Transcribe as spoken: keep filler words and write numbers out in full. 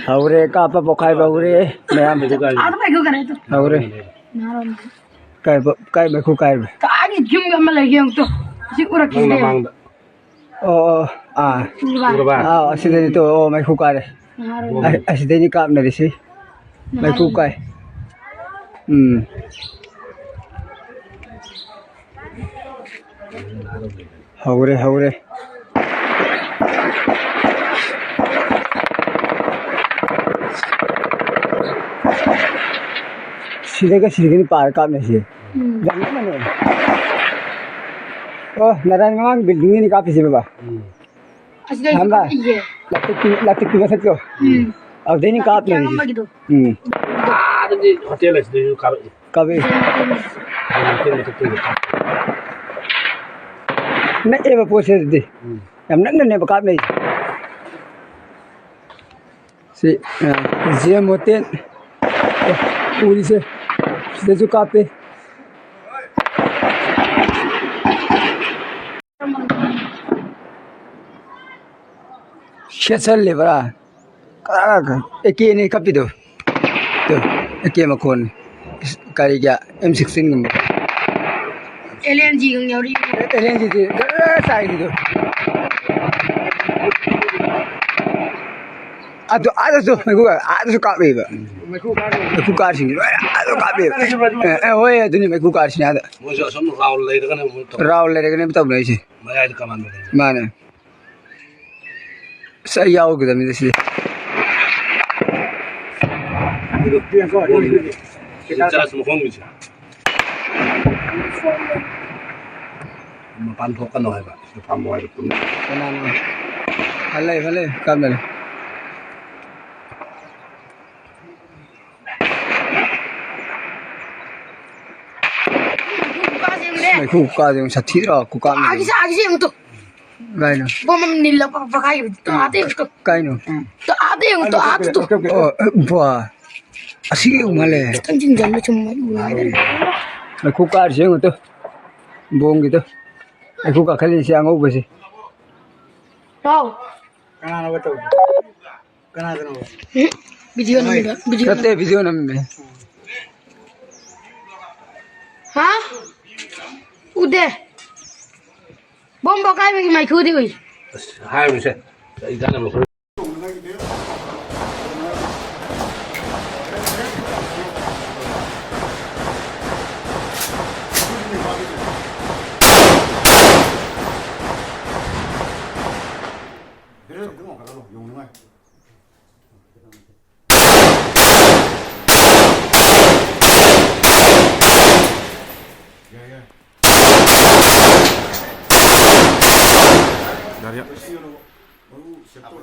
ꯍꯧꯔꯦ, ꯀꯥꯞꯄ ꯄꯣꯈꯥꯏꯕ ꯍꯧꯔꯦ, ꯃꯌꯥꯝ꯫ ꯑꯥꯗ ꯃꯩꯈꯨ ꯀꯥꯔꯦ ꯇꯨ꯫ ꯍꯧꯔꯦ꯫ ꯅꯍꯥꯔꯣꯝꯗ꯫ ꯀꯥꯏꯕ-, ꯀꯥꯏ ꯃꯩꯈꯨ ꯀꯥꯏꯕ? ꯑꯥꯒꯤ ꯌꯨꯝ ꯑꯃ ꯂꯩꯒꯦ ꯑꯃꯨꯛꯇꯣ꯫ ꯁꯤ ꯎꯔꯛꯈꯤꯗꯦ꯫ ꯅꯪ ꯃꯃꯥꯡꯗ꯫ ꯑꯣ, ꯑꯣ, ꯑꯥ꯫ ꯎꯔꯕ? ꯎꯔꯕ? ꯑꯥ, ꯑꯁꯤꯗꯅꯤ ꯇꯨ, ꯑꯣ, ꯃꯩꯈꯨ ꯀꯥꯔꯦ꯫ ꯅꯍꯥꯔꯣꯝꯗ꯫ ꯑ-, ꯑꯁꯤꯗꯩꯅꯤ ꯀꯥꯞꯅꯔꯤꯁꯤ꯫ ꯃꯩꯈꯨ ꯅꯍꯥꯔꯣꯝꯗ꯫ ꯀꯥꯏ꯫ ꯎꯝ꯫ ꯍꯧꯔꯦ, ꯍꯧꯔꯦ꯫ ꯁꯤꯗꯒ ꯁꯤꯗꯒꯅꯤ ꯄꯥꯔ ꯀꯥꯞꯅꯩꯁꯦ꯫ ꯎꯝ꯫ ꯌꯥꯝ ꯅꯛꯅꯅꯦ꯫ ꯑꯣ, ꯅꯔꯥꯏ ꯃꯃꯥꯡ ꯕꯤꯜꯗꯤꯡꯗꯅꯤ ꯀꯥꯞꯄꯤꯁꯦ ꯕꯕꯥ꯫ ꯎꯝ꯫ ꯑꯁꯤꯗꯩꯁꯨ ꯑꯍꯥꯟꯕ ꯀꯥꯞꯄꯤꯁꯦ꯫ ꯂꯥꯛꯇꯦꯛꯄꯤ, ꯂꯥꯛꯇꯦꯛꯄꯤ ꯃꯊꯛꯇꯣ꯫ ꯎꯝ꯫ ꯑꯗꯨꯗꯩꯅꯤ ꯀꯥꯞꯅꯔꯤꯁꯦ꯫ ꯑꯃꯒꯤꯗꯣ꯫ ꯎꯝ꯫ ꯑꯥꯗꯗꯤ ꯍꯣꯇꯦꯜ ꯑꯁꯤꯗꯩꯁꯨ ꯀꯥꯞꯄꯛꯏ꯫ ꯀꯥꯞꯄꯛꯏ꯫ ꯍꯣꯇꯦꯜ ꯃꯊꯛꯇꯩꯁꯨ ꯀꯥꯞꯄꯛꯏ꯫ ꯅꯛꯑꯦꯕ ꯄꯣꯠꯁꯦ ꯑꯗꯨꯗꯤ꯫ ꯎꯝ꯫ ꯌꯥꯝ ꯅꯛꯅꯅꯦꯕ ꯀꯥꯞꯅꯩꯁꯦ꯫ ꯁꯤ, ꯑ, ꯖꯤ ꯑꯦꯝ ꯍꯣꯇꯦꯜ꯫ ꯑꯦ, ꯎꯔꯤꯁꯦ꯫ ꯁꯤꯗꯁꯨ ꯀꯥꯞꯄꯦ꯫ ꯁꯦꯠꯁꯜꯂꯦꯕ꯭ꯔꯥ? ꯀꯅꯥ, ꯑꯦ ꯀꯦꯅꯦ ꯀꯞꯄꯤꯗꯣ꯫ ꯇꯨ, ꯑꯦ ꯀꯦ ꯃꯈꯣꯟ꯫ ꯏꯁ, ꯀꯔꯤꯒꯤ ꯑꯦꯝ ꯁꯤꯛꯁꯇꯤꯟꯒꯨꯝꯕ꯫ ꯑꯦꯜ ꯑꯦꯟ ꯖꯤ ꯒ ꯌꯥꯎꯔꯤ꯫ ꯑꯦꯜ ꯑꯦꯟ ꯖꯤ ꯗꯤ ꯖꯔ ꯆꯥꯏꯔꯤꯗꯣ꯫ ꯑꯗꯨ ꯑꯥꯗꯁꯨ ꯃꯩꯈꯨ ꯀꯥ-, ꯑꯥꯗꯁꯨ ꯀꯥꯞꯄꯦꯕ꯫ ꯃꯩꯈꯨ ꯀꯥꯔꯁꯤꯡꯁꯦ ꯂꯣꯏꯅ ꯑꯥꯗꯁꯨ ꯀꯥꯞꯄꯦꯕ꯫ ꯑꯦ, ꯑꯦ, ꯍꯣꯏ, ꯑꯗꯨꯅꯤ ꯃꯩꯈꯨ ꯀꯥꯔꯁꯤꯅꯦ ꯑꯥꯗ꯫ ꯃꯣꯏꯁꯨ ꯑꯁꯣꯝ ꯔꯥꯎꯟ ꯂꯩꯔꯒꯅꯦ ꯃꯣꯏ ꯇꯧ-, ꯔꯥꯎꯟ ꯂꯩꯔꯒꯅꯦ ꯇꯧꯅꯔꯤꯁꯦ꯫ ꯃꯌꯥꯏꯗ ꯀꯃꯥꯟꯗꯣ ꯂꯩ꯫ ꯃꯥꯅꯦ꯫ ꯑꯁ, ꯑꯩ ꯌꯥꯎꯈꯤꯗꯕꯅꯤꯗ ꯁꯤꯗꯤ꯫ ꯆꯔꯆ ꯃꯈꯣꯡꯒꯤꯁꯦ꯫ ꯃꯄꯥꯟ ꯊꯣꯛꯀꯅꯣ ꯍꯥꯏꯕ, ꯁꯤꯗ ꯐꯝꯃꯣ ꯍꯥꯏꯕ ꯄꯨꯟꯅ꯫ ꯀꯅꯥꯅꯣ? ꯍꯜꯂꯦ, ꯍꯜꯂꯦ, ꯀꯥꯞꯅꯔꯦ꯫ ꯃꯩꯈꯨ ꯀꯥꯁꯦ ꯌꯦꯡꯉꯨꯅꯦ꯫ ꯃꯩꯈꯨ ꯀꯥꯁꯦ ꯌꯦꯡꯉꯨ, ꯁꯥꯊꯤꯗ꯭ꯔꯣ? ꯈꯨꯀꯥꯞꯅ ꯑꯥꯒꯤꯁꯦ, ꯑꯥꯒꯤꯁꯦ ꯌꯦꯡꯉꯨ ꯇꯨ꯫ ꯀꯥꯏꯅꯣ? ꯕꯣꯝ ꯑꯃ ꯅꯤꯜꯂ ꯄ-, ꯄꯈꯥꯏꯈꯤꯕꯗꯣ꯫ ꯇꯨ ꯑꯥꯗ ꯌꯦꯡꯉꯨ ꯇꯨ꯫ ꯀꯥꯏꯅꯣ? ꯇꯨ ꯑꯥꯗ ꯌꯦꯡꯉꯨ ꯇꯨ, ꯑꯥꯗ ꯇꯨ꯫ ꯑꯣ, ꯑꯦ, ꯕ꯭ꯋꯥ꯫ ꯑꯁꯤꯒ ꯌꯦꯡꯉꯨ ꯃꯥꯜꯂꯦ꯫ ꯈꯤꯇꯪ ꯆꯤꯡꯁꯤꯜꯂ ꯁꯨꯝ ꯃꯩ ꯎ ꯍꯥꯏꯗꯅ꯫ ꯃꯩꯈꯨ ꯀꯥꯔꯤꯁꯦ ꯌꯦꯡꯉꯨ ꯇꯨ꯫ ꯕꯣꯝꯒꯤꯗꯣ꯫ ꯃꯩꯈꯨ ꯀꯥꯈꯠꯂꯤꯁꯦ ꯑꯉꯧꯕꯁꯦ꯫ ꯍꯥꯎ꯫ ꯀꯅꯥꯅꯣꯕ ꯇꯧꯔꯤꯁꯦ? ꯀꯅꯥꯗꯅꯣ? ꯚꯤꯗꯤꯑꯣ ꯅꯝꯃꯤꯕ, ꯚꯤꯗꯤꯑꯣ ꯅꯠꯇꯦ, ꯚꯤꯗꯤꯑꯣ ꯅꯝꯃꯤ꯫ ꯍꯥ? ꯎꯗꯦ꯫ ꯕꯣꯝ ꯄꯣꯈꯥꯏꯕꯒꯤ ꯃꯩꯈꯨꯗꯤ ꯎꯏ꯫ ꯑꯁ, ꯍꯥꯏꯔꯨꯁꯦ꯫ ꯑꯩ ꯀꯥꯟꯅꯕ ꯈꯔ ꯌꯥꯔꯦ꯫